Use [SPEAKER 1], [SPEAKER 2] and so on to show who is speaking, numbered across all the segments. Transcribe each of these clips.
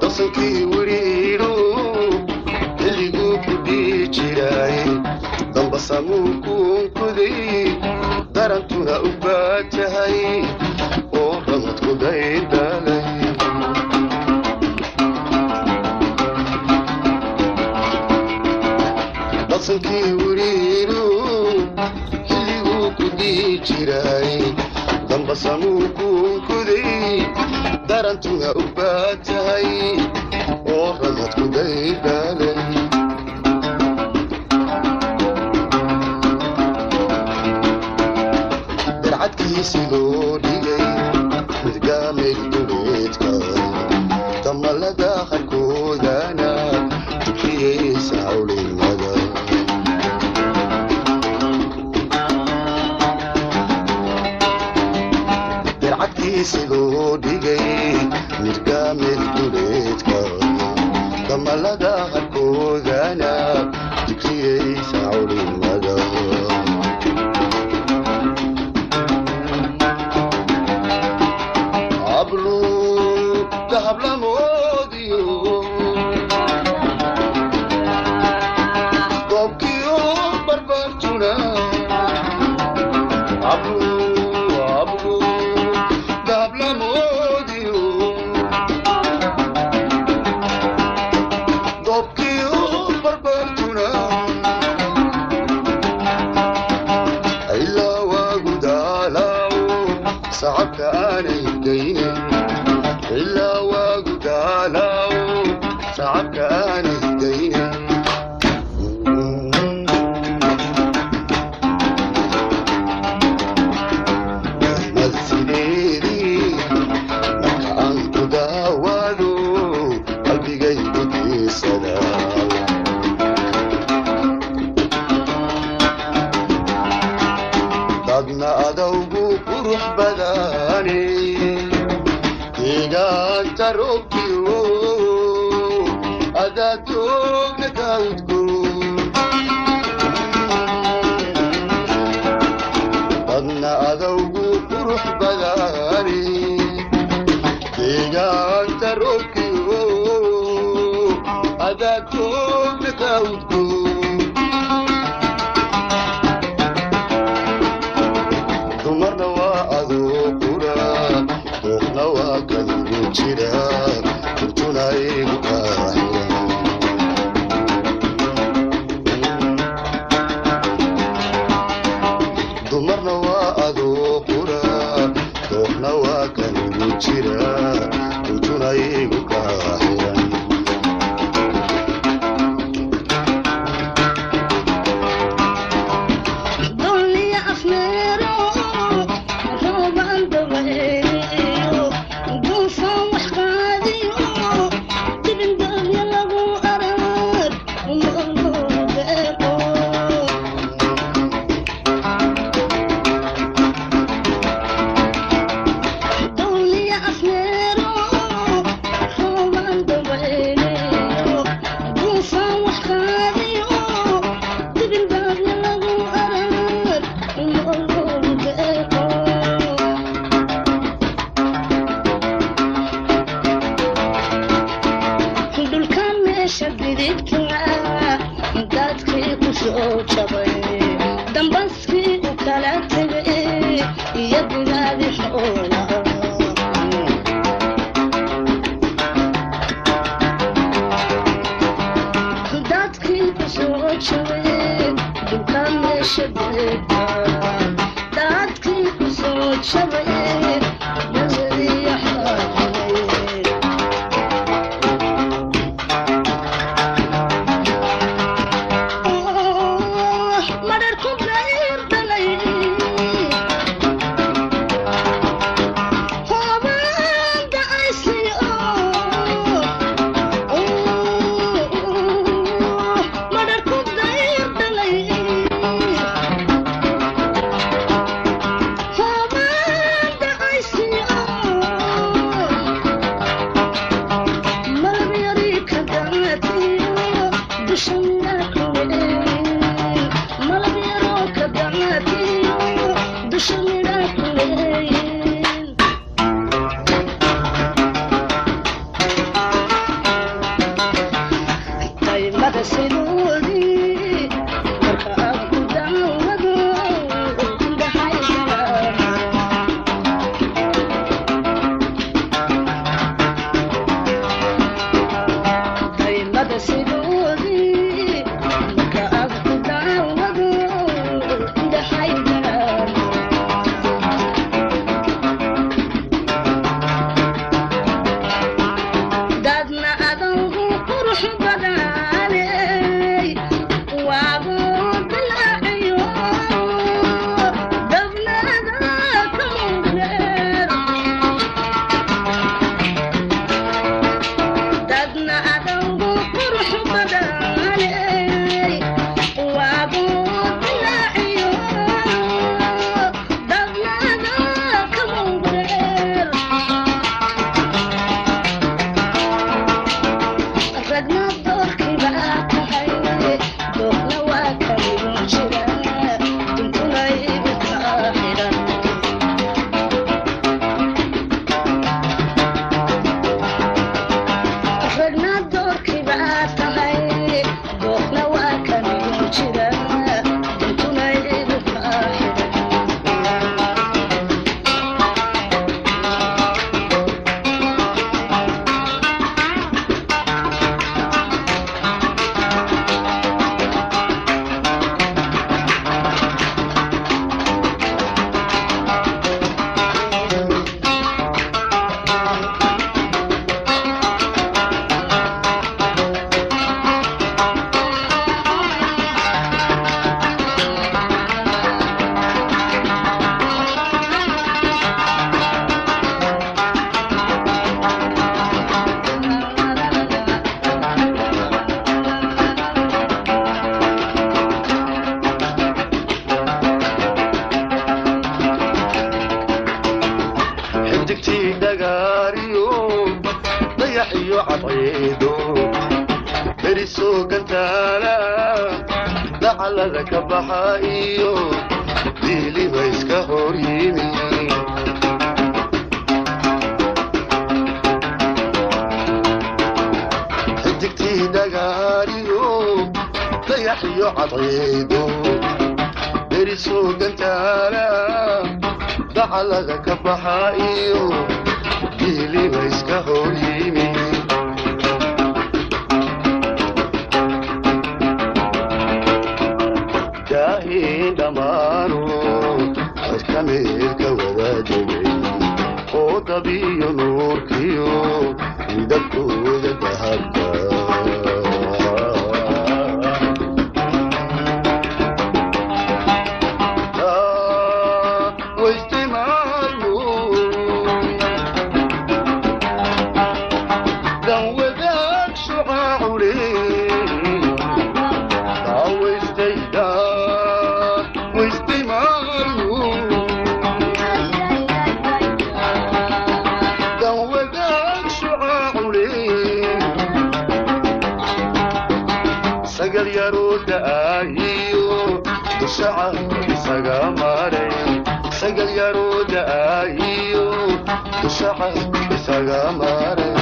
[SPEAKER 1] Dasankii wiriiro xilliguu ku dhihi jiray, dambasamuu kuunkuday, darantuna u baatahay oo ramadku daydalay. Dasankii wiriiro xilliguu ku dhihi jiray, dambasamuu kuunkuday, darantuna u baatahay oo ramadku daydalay. Darcadkiisi loo dhigay midgaameel duleedka, damalada qarkoodana dugxiyeysa cawlimada. Darcadkiisi loo dhigay midgaameel duleedka, damalada qarkoodana dugxiyeysa cawlimada. Hablu dahablamoodiyo goobkiyo barbartuna, hablu hablu dahablamoodiyo goobkiyo barbartuna, ilaa waagu daalaawo sacabka aanay daynin, ilaa waagu daalaawo sacabka aanay daynin. Mad sideedii marka aan ku daawaado qalbigaygu diisadaa. Dadna adowgu qurux badane deegaanta roobkiyo adaa doogna kaudgo. Dadna adowgu qurux badane deegaanta roobkiyo adaa doogna kaudgo. Dumarna waa adoo qura, dooqna waa kanigu jira, kurtuna igu kaaxira. Dumarna waa adoo qura, dooqna waa kanigu jira, kurtuna igu kaaxiran.
[SPEAKER 2] Dulliya afmeero roobaan dabayliyo duufaan wax qaadiyo dibindaabya lagu arag nolol deeqo. Dulliya afmeero roobaan dabayliyo duufaan wax qaadiyo dibindaabya lagu arag nolol deeqo. Dhulka meesha didibta dadkii ku soo jabay, dambaskii u kala tegay iyo digaadi xoolaha. Dadkii ku soo jabay dhulka meesha didibta, dadkii ku soo jabay nazariya xaajinay. Sidoodii marka aad ku daawado indhaxaydaan. Dadna adangu qurux badaney waagu dilaaciyo, dabnada kamugreer. Dadna adangu qurux badaney waagu dilaaciyo, dabnada kamugreer. Ragna doorkii baa tahay, doorna waa kaligu jira, duntuna igu kaa xidhan. Ragna doorkii baa tahay, doorna waa kaligu jira, duntuna igu kaa xidhan.
[SPEAKER 1] Xidigtii dhagaariyo dayax iyo cadceedo berisoo gantaala dacalada ka baxa iyo diiliba iska hor yimi. Xidigtii dhagaariyo dayax iyo cadceedo berisoo gantaala dacalada ka baxa iyo diiliba iska hor yimi. Daahiin dhammaanu cirka meelka wadaadegay oo dabiyo nuurkiyo midabkooda dahabka. Sagal yaroo da'aayiyo dushaca isaga maray, sagal yaroo da'aayiyo dushaca isaga maray.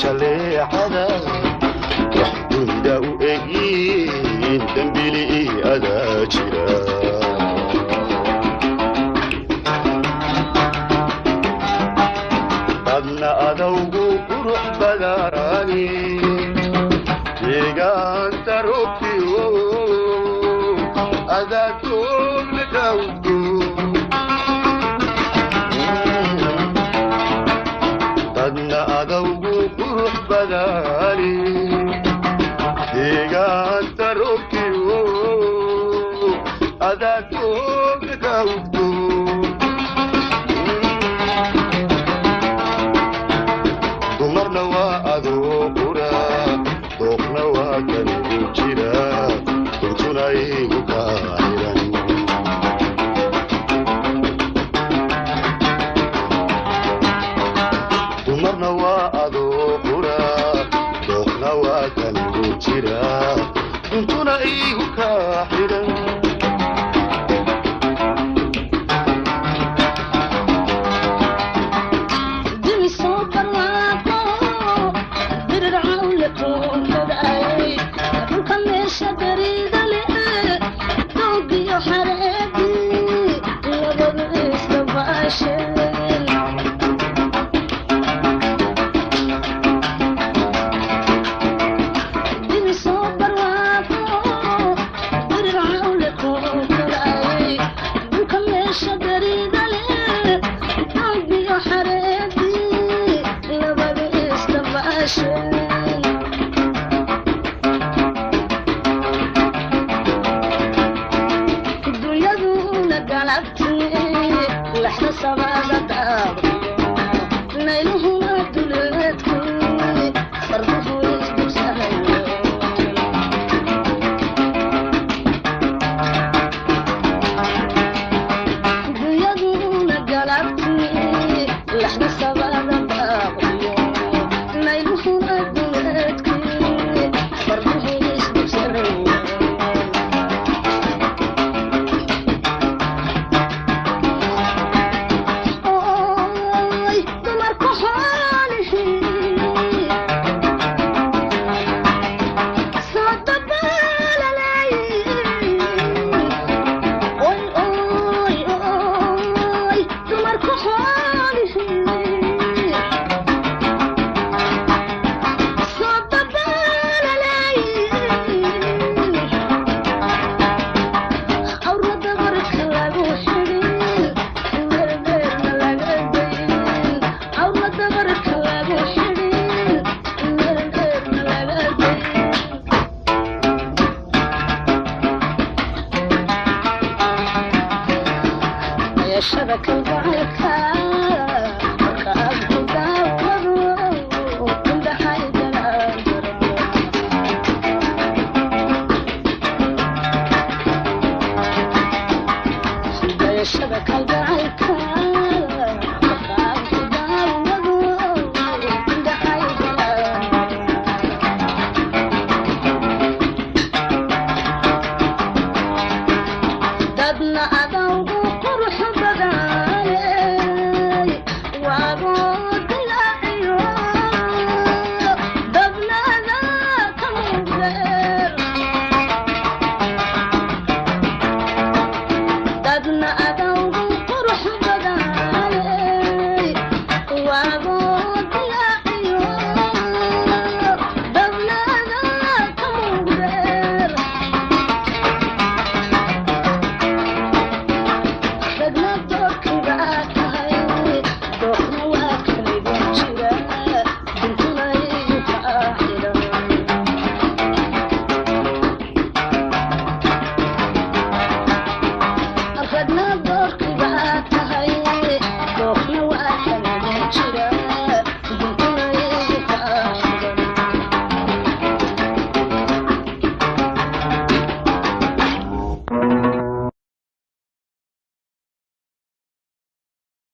[SPEAKER 1] Jaleecada wax dunida u egyiin dembili adaa jira. Adna adowgu qurux badani deegaanta roobkiyo adaa toogna kawdgo. Dadna adowgu qurux badani deegaanta roobkiyo adaa toogna kawdgo. Dumarna waa adoo qura, dooqna waa kanigu jira, duntuna igu kaa xiran. Dumarna waa adoo qura, dooqna waa kanigu jira, duntuna igu kaa xiran.
[SPEAKER 2] Duni soo barwaaqo dirir cawle kunkadacay, dhulka meesha beriida leh doogiyo xareedii labadu iska baasheen. Laxda sabada daaqiyo nayluhuna duleedku farduhu isdugsanayo. Guyaduna galabtii laxda sabada daaqiyo nayluhuna duleedku farduhu isdugsanayo. Oy dumarku xoolihii soo dabaalalay. Oy oy oy dumarku xoolihii soo dabaalalay. Awrada barka lagu xidhin meelbeerna laga dayin. Awrada barka lagu xidhin meelbeerna laga dayin. Yeeshada kalgacalka marka aad ku daawado indhahaygana darmo. Dayashada kalgacalka.